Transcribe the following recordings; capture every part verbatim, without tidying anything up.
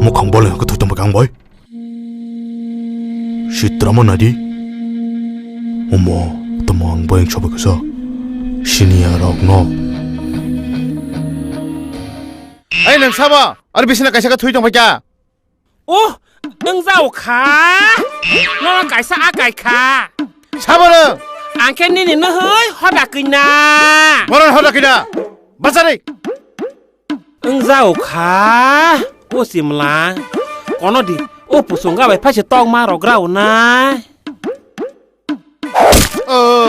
Mukhang boleng khe thwi tongbai kang bai. Sitrama nadi. Omo, tamo ang boyang sobai kasa. Siniya rok no. Ai, nang sabo? Ar bisina kaisa ka thwi tong phaikha. Oh, nang jao kha? No kaisa a kai kha. Sabo no? Ang khe nini no hoi hoda kina. Moron hoda kina. Basari. Wng jao kha, o simla. Kono di, o pusung ga bai phaise tokma rok rao nai. Oh.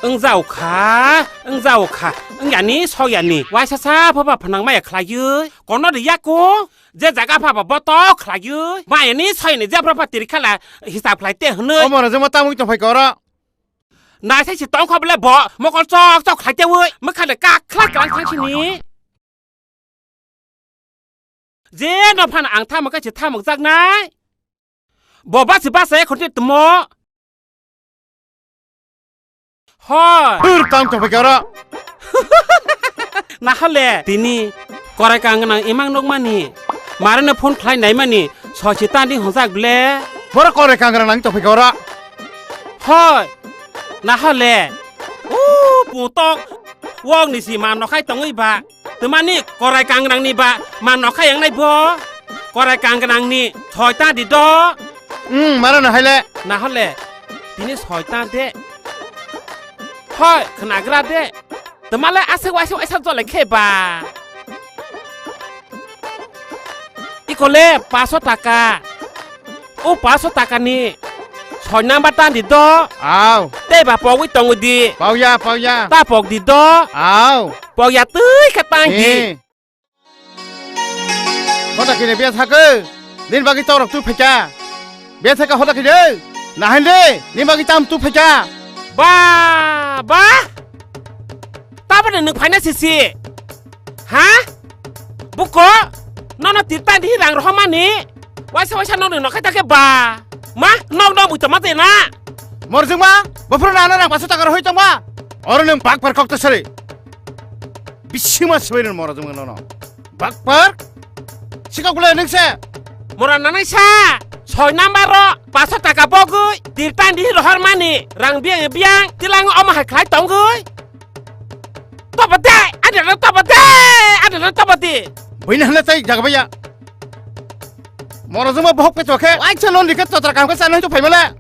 Wng jao kha, wng jao kha. Wng yani, so yani. Waisa sa pha pha phnang maya khlaiwi. Kono di yako, je jaga pha pha boto khlaiwi. Maya ni so yani, je pha pha tiri khala hisab khlai te hwnwi. Omo no jema tamwi tong phai koro. Naisai se tong kha bole bo, mokol chok chok khlai tewi, mwkhang de kak khlai klang thang sini. Je no phan ang thamok khe se thamok jak nai. Bo basi basa ekhon te tmo. Hoi. Ur tang tong phai koro. Nahale tini korai kang nang imang nokmani. Marano phone khlai naimani. Sochi tandi hongjak ble. Boro korai kangrang nang tongphai koro. Hoi. Nahale. U putok. Wong ni si ma nokhai tongwi ba. Temani korai kangrang ni ba. Ma nokhai yang nai bo. Korai kangrang ni. Soi tandi do. Hmm, mara no haile. Nahale. Tini soi tande. Hoi, khnagra de. Temale aswk waisa waisa jole khe ba. Ikole paso taka. O paso taka ni soi number tan di do. Au. Tei ba pogwi tongwi di. Pau ya, pau ya. Ta pok di do. Au. Pok ya twi khe tang di. Eh. Hoda kini biya thake, din bagi torok tu pheka. Biya thake hoda kini, nahan de, din bagi tam tu pheka. Ba, ba. Tabane nwng phaina sisi. Ha? Buko, nono tirtan di rang rohomani. Waisa waisa nono nokhai take ba. Ma, nok nok buita ma de na. Morjung ma, bofro nana rang paso taka rohoi tong ma. Oro nwng bak par kok to sari. Bisingma sibai rwno mora jongma nono. Bakpar? Sikok bwle nwng se? Mora nanai sa. Soi number ro paso taka bogwi tirtan di rohor mani. Rang biang biang tilang omo hai khlai tongwi. Toba de, ada na toba de, ada na toba de. Buina hana tai jaga baya. Mora jongma bohok pe chokhe. Waisa non dikhe totra kam khe sanai to phaimale.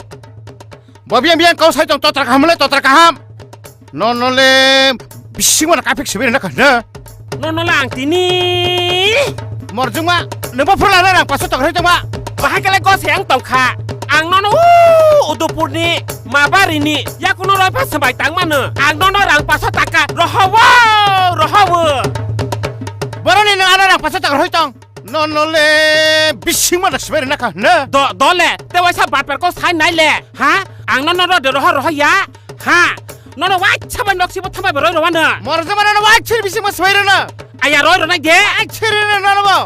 Bo biyang biyang kau sai tong totra kaham le totra kaham. Nono le bising mana kapik sibir na kahna. Nono le ang tini. Morjung ma, nungbo phurla na rang paso tong hai tong ma. Bahai kale gos yang tong kha. Ang nono u Udupur ni, Mabari ni, ya kuno roi pa sambai tang mano. Ang nono rang paso taka rohawo, rohawo. Boroni nung ana rang paso taka rohoi tong. Nono le bising mana sibai rwna kha, na? Do, dole, te waisa batper ko sai nai le, ha? Ang nono ro de roho roho ya, ha? Nono waisa bai nok sibo thambai bo roi rwano. Mor jama nono waisa bising ma sibai rwno. Aya roi rwnai de. Waisa rwno nono bo.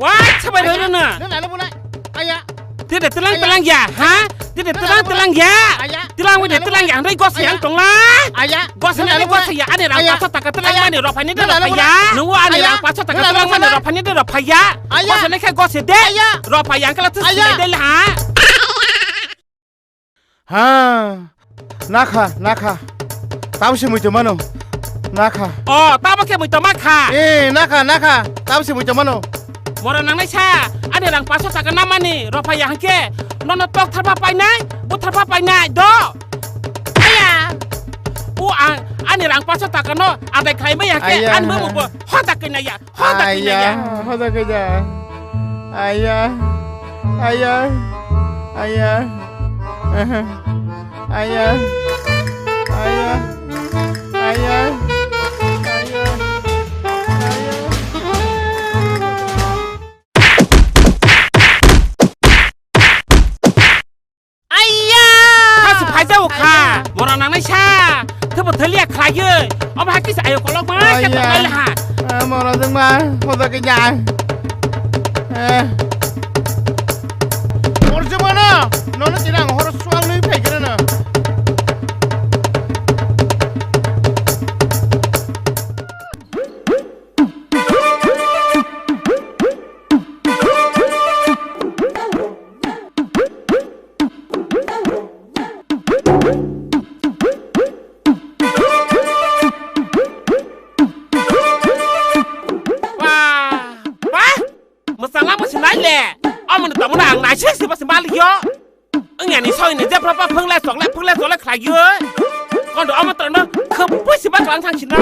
Waisa bai roi rwno. Nang nalo bunai. Aya. Tide telang telang ya, ha? Tide telang telang ya. Aya. Telang wede telang ya, andai gos yang tong la. Aya. Gos ni ale gos ya, ani rang paso taka telang mani rophani de rophaya. Nungu ani rang paso taka telang mani rophani de rophaya. Gos ni khe gos de. Rophaya angkala tu sile de ha. Ha. Nakha, nakha. Tamo se muitu mano. Nakha. O, tamo khe muitu makha. Eh, nakha, nakha. Tamo se muitu mano. Mora nangnai sa, ani rang paso taka namani, rophaya hangke, nono tok tharpa painai, bu tharpa painai, do. Aya. U ang, ani rang paso taka no, adai khlai mai hangke, ani mamu bo, hoda kena ya, hoda kena ya. Hoda kena. Aya, aya, aya, aya, aya, aya. Aiya! Khasi phaijao kha. Mora nangnai sa. Thebo thaliya khlaiyo. Omo hakis ayo kolok ma khe tongnai ha. Mora jengma hoda ke ja. Mor jengma no. Nono tinang horo sual nui phai kena no. Mwchangla bo sinai le. Omo ni tongmani ang naisik sibo si malik yo. Wngya ni soi ni jepra pa phungle chokle phungle chokle khlai yo. Kondo omo tongno khapui siba tong thang sina.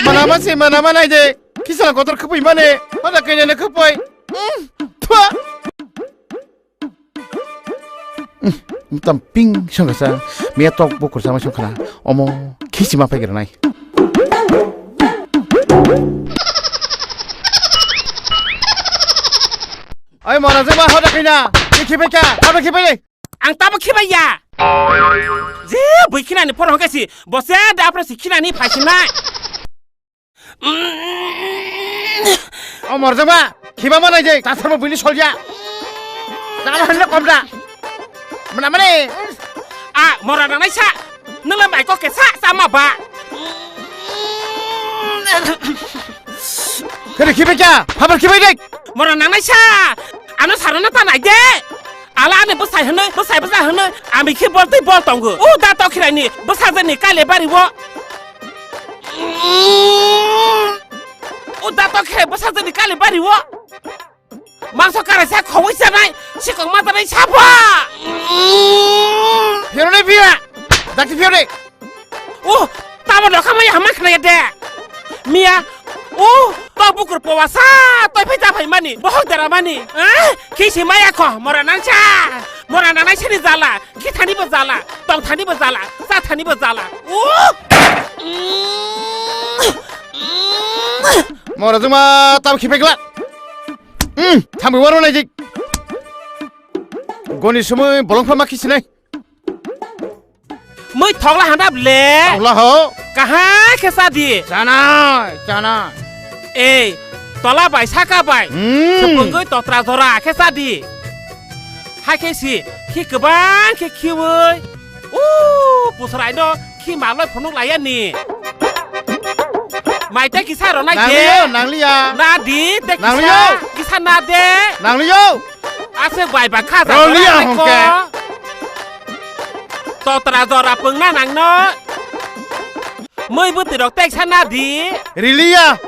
Mana ma se mana ma nai de. Kisa kotor khapui mane. Pada kanya ne khapui. Thua. Tam ping songkasa miya tok bo kursa ma songkhana omo khisi ma paigra nai. Ai mora je ma hoda kaina ki khibai ka hoda khibai le. Ang tamo khibai ya. Je bui khinani phoro hokesi bose da apre si khinani phaisinai. O morjama, khiba manai je, tasarma buini solya. Tama hanle komda. Mana mane. A, mora nangnai sa. Nangla mai kok ke sa, sama ba. Kere khibe kya? Habar khibe dek. Mora nangnai sa. Ano sarana ta nai de. Ala ani bwsai hwnwi, bwsai bwsa hwnwi, ami khe bol twi bol tongo. O da tokhiraini bwsajani kale bari o. O da tokhirai bwsajani kale bari o. Mangso karaisa khogwi chanai, sikok matanai sabo. Phiyoni phiya, dakti phiyoni. O, tamo dokha maya hamma khnaya de. Miya, o, tok bukur powasa, toi phai ta phai mani, bohok dara mani. Eh? Khisi maya kho, mora nangsa. Mora nangnai sani jala, khithani bo jala, tongthani bo jala, chathani bo jala. O! Mora juma tam khipe gla. Hmm, thambi waro nai jik. Goni sumui bolong phama khisinai. Mui thokla handa ble. Thokla ho. Kahai khe sadi. Chanai, chanai. Ei, tola bai saka bai. Hmm. Sepungoi totra jora khe sadi. Hai khe si, khi kwbang khe khiwi. U, pusrai no khi maloi phunuk laya ni. Mai te kisa rona Nangliyo, je. Nangliya. Na di, te kisa. Nangliyo. Kisa na de. Nangliyo. Aswk bai ba kha Roliya jagora hongke. Ko. Totra jora pwngna nangno. Mui bwtwi rok teksa na di. Riliya.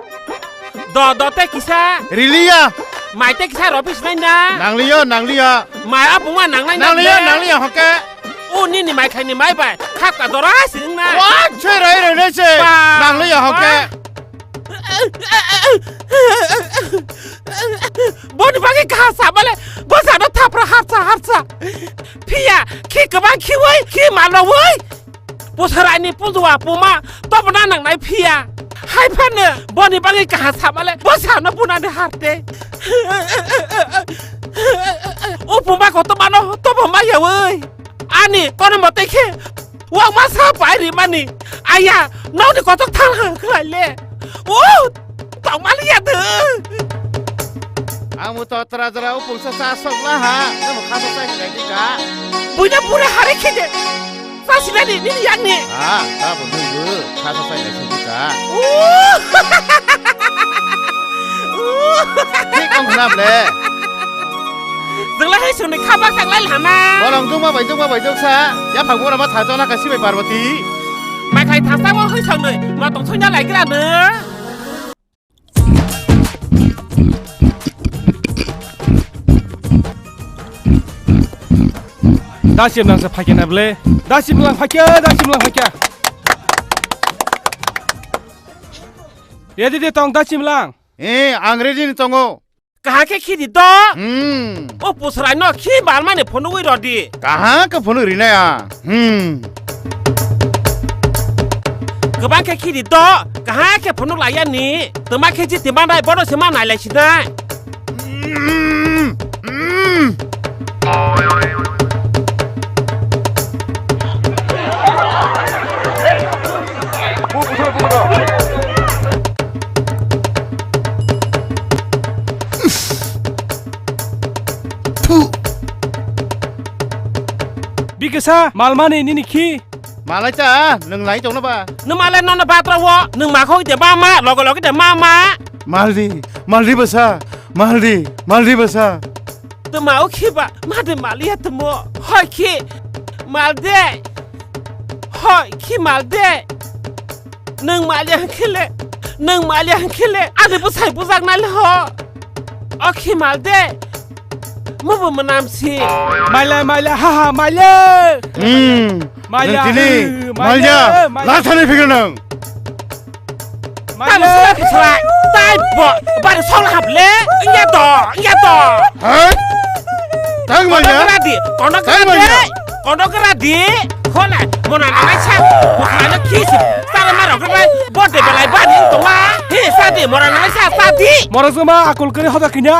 Do do te kisa. Riliya. Mai te kisa ro pis nai na. Nangliya, nangliya. Mai a buma nang nai na. Nangliya, nangliya hongke. U nini mai khai ni mai bai. Khap ka jora sing na. Wa, chhe rai rai ne se. Ba. Nangliya hongke. Ba. Boni bagwi kaha sabale, bwsano thapra harsa harsa. Phiya, khi kwbang khiwi, khi malowi. Bwsaraini punjua puma, tobna nangnai phiya. Hai phano, boni bagwi kaha sabale, bwsano bunani harte. O puma kotomano, tobo mayawi. Ani, kono mote khe, Wak ma sa pai ri mani. Aya, nokni kotok thang hang khlai le. O, tong mali ya de. Ang mo to tra tra o pungsa sa sok la ha. Namo kha sa sa khlai di ka. Buina pura hari khide. Sa sila ni, ni yang ni. Ah, ta bo nunggu. Kha sa sa khlai di ka. O. Thik ong khna ble. Jwngla hai songni kha bak tanglai lama. Bolong dukma bai dukma bai duksa. Yaphang bora ma thajo na kasi bai Parvati. Mai khai thasa bo hai songni ma tong thoina lai gra no. Dasim lang sa phakya na ble. Dasim lang phakya, dasim lang phakya. Ready de tong dasim lang. Eh, ang ready ni tongo. Kaha khe khidi do? Hmm. O pusrai no khi balmani phunugwi rodi. Kaha khe phunuk rinai a? Hmm. Kwbang khe khidi do, kaha khe phunuk laiya ni. Twma khe ji twma nai bono se ma nai lai sinai. Hmm. Hmm. Bikisa, malmani nini khi? Malai cha, nwng lai tongno ba? Nwng malai nono ba trawo, nwng ma khoi de ma ma, logo logo de ma ma. Maldi, maldi basa, maldi, maldi basa. Tma o khi ba, ma de maliya tmo, hoi khi, mal de, hoi khi mal de. Nwng maliya hwnkhe le, nwng maliya hwnkhe le, ani bwsai bujak nai le ho. O khi mal de. Mubo mwnam si. Maila, maila, ha, ha, maila. Hmm. Maila, Nwng tini, uh, maila, maila, maila. Lathani phikir nwng. Maila. Tamo sala bwsala. Tai bo, bari sol hap le. Iya to, iya to. Hai? Tang maila. Kono kera di, kono kera di. Tang maila. Kono kera di. Khona, mona na sa. Mona na khisi. Sara maro kera. Bote belai bani tongwa. He sa di, mona na sa, sa di. Mora sama akol kere hoda kinya.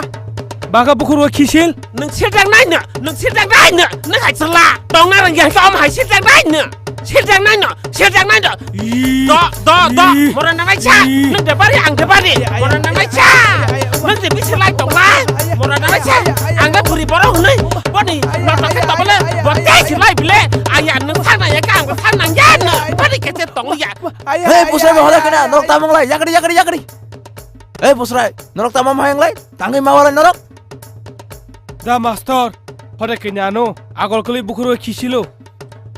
Baga bukhur wa khisil. Nwng sirjak nai no, nwng sirjak nai no, nwng hai chwla. Tong na rang ya, om hai sirjak nai no. Sirjak nai no, sirjak nai no. Do, do, do, mora nangnai cha. Nwng de bari, ang de bari. Mora nangnai cha. Nwng de bisi lai tong lai. Mora nangnai cha. Ang de buri borok hwnwi. Boni, no tong khe tong le. Bo tei si lai bile. Aya, nwng thang nang ya khe, ang thang nang ya no. Bari khe se tong ya. Hei, pusai bo hoda kena, nok tamang lai. Yakri, yakri, yakri. Hei, pusai, norok tamo ma yang lai? Tangwi ma walai norok? Da master, hode kini ano, agol kuli bukhuro khisilo.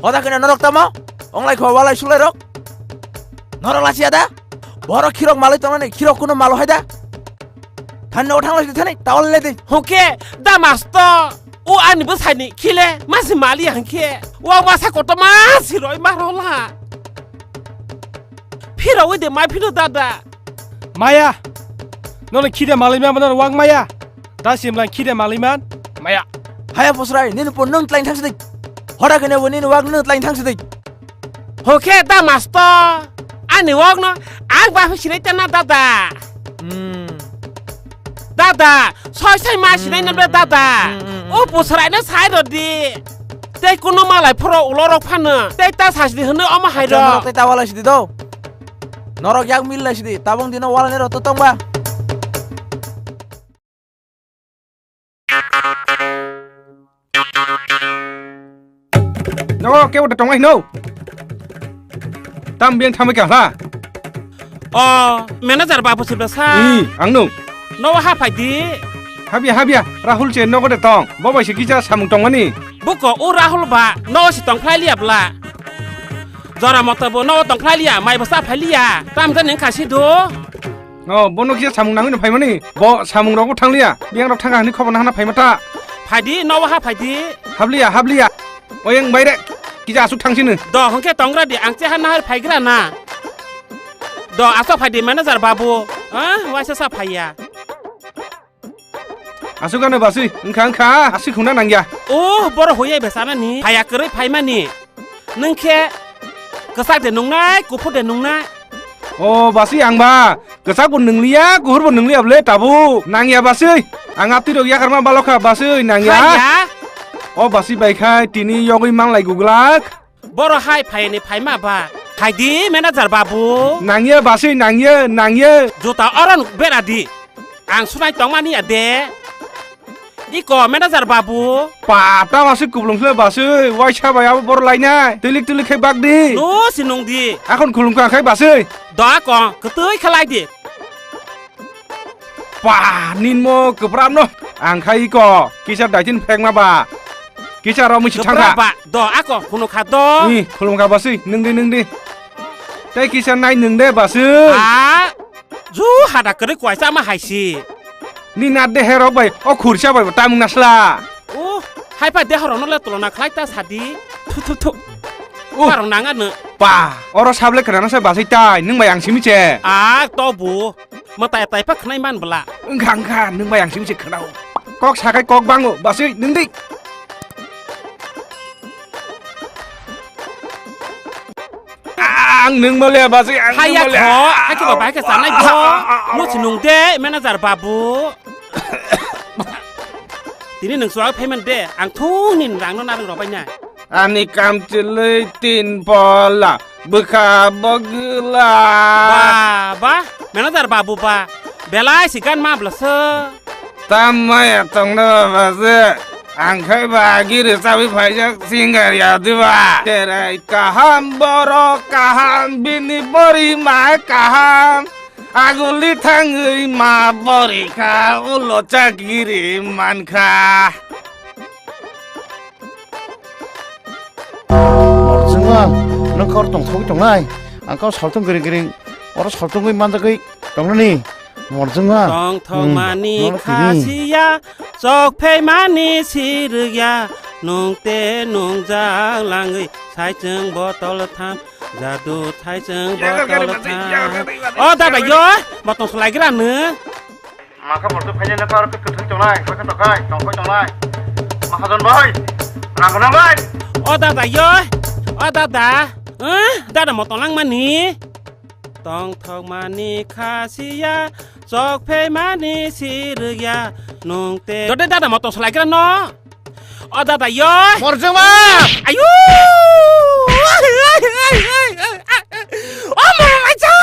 Hoda kini norok tamo? Onglai kho walai sulai rok? Norok lachiya da? Borok khirok malai tongnani, khirok kuno malo hai da? Thanni o thang lai thani, tawal le di. Hoke, da master, o ani bwsai ni khile, masi mali hangke, o masa koto masi roi ma rola. Phiro wi de mai phiro dada. Maya. Nono khide malai ma, nono wang maya. Da simlang khide malai man. Maya. Haya posrai, nini pon nung tlain thang sidik. Hora kene bo nini wang nung tlain thang sidik. Hoke da masto. Ani wang no, ang ba phi sinai tana dada. Hmm. Dada, soi soi ma sinai nam dada. Hmm, hmm, hmm. O posrai no sai rodi. Tei kuno malai phoro ulo rok phano. Tei ta sasidi hwno omo hai rok. Tei ta walai sidi do. Norok yak mil lai sidi, tabung dino wala nero to tongba. Nogo kebo da tongma hino. Tam biang thamai ka ha. O, manager babu sibra sa. Hmm, ang no. No ha phai di. Habia, habia, Rahul che nogo de tong. Bo bai se kisa samung tongmani. Buko o Rahul ba, no si tong phlai liya bla. Jora moto bo no tong phlai liya, mai bwsa phai liya. Tam jani wngkha si do. O, bono kisa samung nangwi no phaimani. Bo samung rok bo thang liya. Biyang rok thang hwnwi khobor nahana phaima ta. Phai di, no ha phai di. Hap liya, hap liya. Oyang bai re. Kisa asuk thang sini. Do, hwnkhe tong gra di, ang che ha nahar phai gra na. Do, asok phai di manager babu. Ah, waisa sa phai ya. Asuk ano basui, wngkha, wngkha, asui khungna nangya. Oh, boro hoyai besa nani, phaya kwrwi phaimani. Nwng khe kwchak de nungnai, kuphur de nungnai? Oh, basui ang ba, kwchak bo nungliya, kuphur bo nungliya bole, tabuk. Nangya basui, ang atwi rok yakarma balokha, basui, nangya. Khaya? Oh, basui bai khai, tini yogwi manlai guglak. Boro hai phaini phaima ba. Phaidi manager babu. Nangya basui nangya, nangya. Juta oron bera di. Ang sunai tongmani ya de. Iko manager babu. Pa, ta basui kublung khle basui. Waisa bai abo boro lainai. Tilik tilik khai bak di. No sinung di. Akhon khulum ka khai basui. Do ako, ketui khalai di. Pa, ninmo kwpram no. Ang khai ko. Kisa daitin phekma ba. Kisa romwi si thangkha. Kwpram ba. Do, ako, khunu kha do. Ni, khulum kha basui. Nung di, nung di. Tei kisa nai nung de basui. A, ju hada kwrwi kwaisa ma hai si. Ni nat de herok bai. O khursa bai tamung nasla. O, hai pa de horok no le tolona khlai ta sadi. Thu, thu, thu. O. Parong nang ano. Pa, oro sable kwrana sa basui tai. Nung bai ang simi che. A, to bu. Mwtai tai pa khwnai man bwla. Wngkha, wngkha, nwng bai ang simi se khwnao. Kok sakai kok bango, basui, nwng di. Ang nwng mole, basui, ang nwng mole. Haya kho, haya kho, bai khe sanai bo. Mo si nwng de, manager babu. Tini nwng suak payment de, ang thung ni rang no narwk rok bai nai. Ani kamchwlwi tin pola bwkha bwgwla. Ba, ba, manager babu ba, belai si gan ma bwlasa. Tam maya tongna ba se, ang khai ba giri chawi phaijak singar ya diba. Cherai kaham borok kaham bini bori mai kaham. Aguli thangwi ma bori kha ulo chagiri man kha. Morjwngo, nwng kor tongthogwi tongnai? Ang kau saltung gring gring, oro saltungwi manjagwi tongnani morjwngma. Tongthokmani Hmm, nono tini. Khasiya, chokphaimani sirwkya, nungte nungjak langwi, saichwng botol tham, jadu saichwng botol tham. O dada yo, motong swlaigra nw. Makha borok phainai na kar khe kwthwi tongnai, koi khe tokhai, tongkhoi tongnai. Mahajon bai, rang gwnang bai. O dada yo, o dada, eh, dada motong langmani. Tongthokmani khasiya, chokphaimani sirwkya, nungte. Dode dada motong swlaigra no. O dada yo. Morjwngma! Ayu! O morjwngma cha!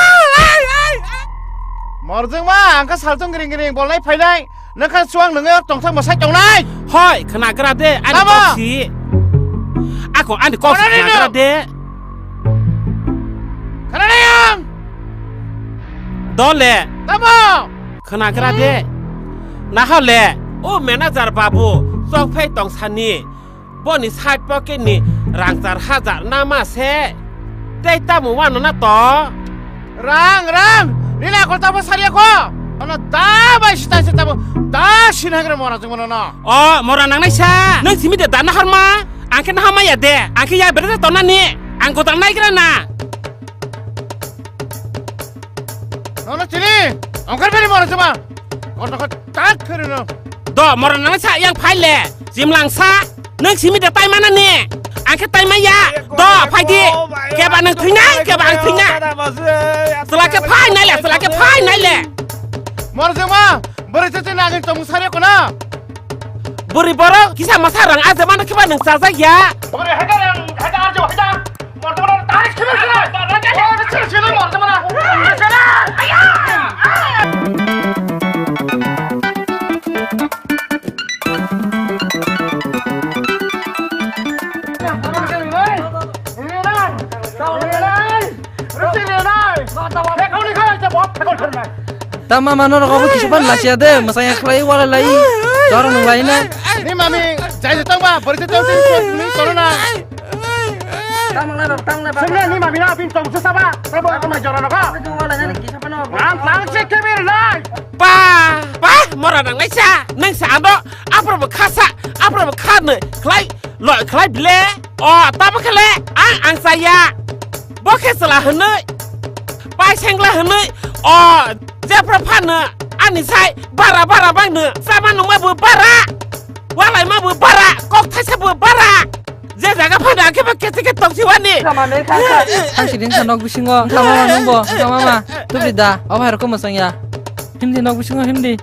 Morjwngma, ang kha saltung gring gring bolnai phainai. Nang kha chuang nungwi tongthok mwsai tongnai. Hoi, khwnagra de, ani Tamo? Kok si. Ako ani kok si khwnagra de. Khwnanai ang. Dole. Tamo? Khwnagra de. Nahole, o manager babu, chokphai tongsani. Boni side pocket ni rang char hajar nama se. Tei tamo wano na to? Rang, rang! Nini akol tamo sariya ko? Ano da bai sita sita mo da sinagra mora jung no. O, mora nang nai sa. Nang simi de da nahar ma. Ang khe nahar ma ya de. Ang khe ya bere tonani. Ang ko tang nai gra na. Nono chini, ongkar beri mora chuma. Koto ko tak kheri no. Do, mora nang sa yang phai le. Jim lang sa. Nang simi de tai mana ni. Ang khe tai ma ya. Do, phai di. Keba nang thwina, keba ang thwina. Sela khe phai nai le, sela khe phai nai le. Mora chuma, beri chete nang tong sare ko na. Beri borok kisa masa rang aja mana keba nang sa ya. Beri hada rang, hada aja, hada. Tama mano rok obo kisa pan lachiya de, masaya khlai wala lai, doro nung lai na. Ni mami, jai jai tong ba, bori jai tong tini ko ni kono na. Tang lai ba, tang lai ba. Sengna ni mami na bin tong sa ba, tabo ako ma jora na ba. Tang tang se ke bir lai. Pa, pa, mora nang lai sa, nang sa ado, apro bo khasa, apro bo khane, khlai, lo khlai bile. O, tamo khe le, ang, ang saya. Bo khe chwla hwnwi, pai sengla hwnwi. O, jephru phano, ani sai, bara, bara bangno. Sama nungma bo bara. Walai ma bo bara. Kok thaisa bo bara. Je jaga phano, ang khe bo kete ke tongsi wani. Ang sidin sa nok bisingo. Tama ma nungbo, tama ma. Tubri da, abo hai rokom masang ya. Hindi nok bisingo, hindi.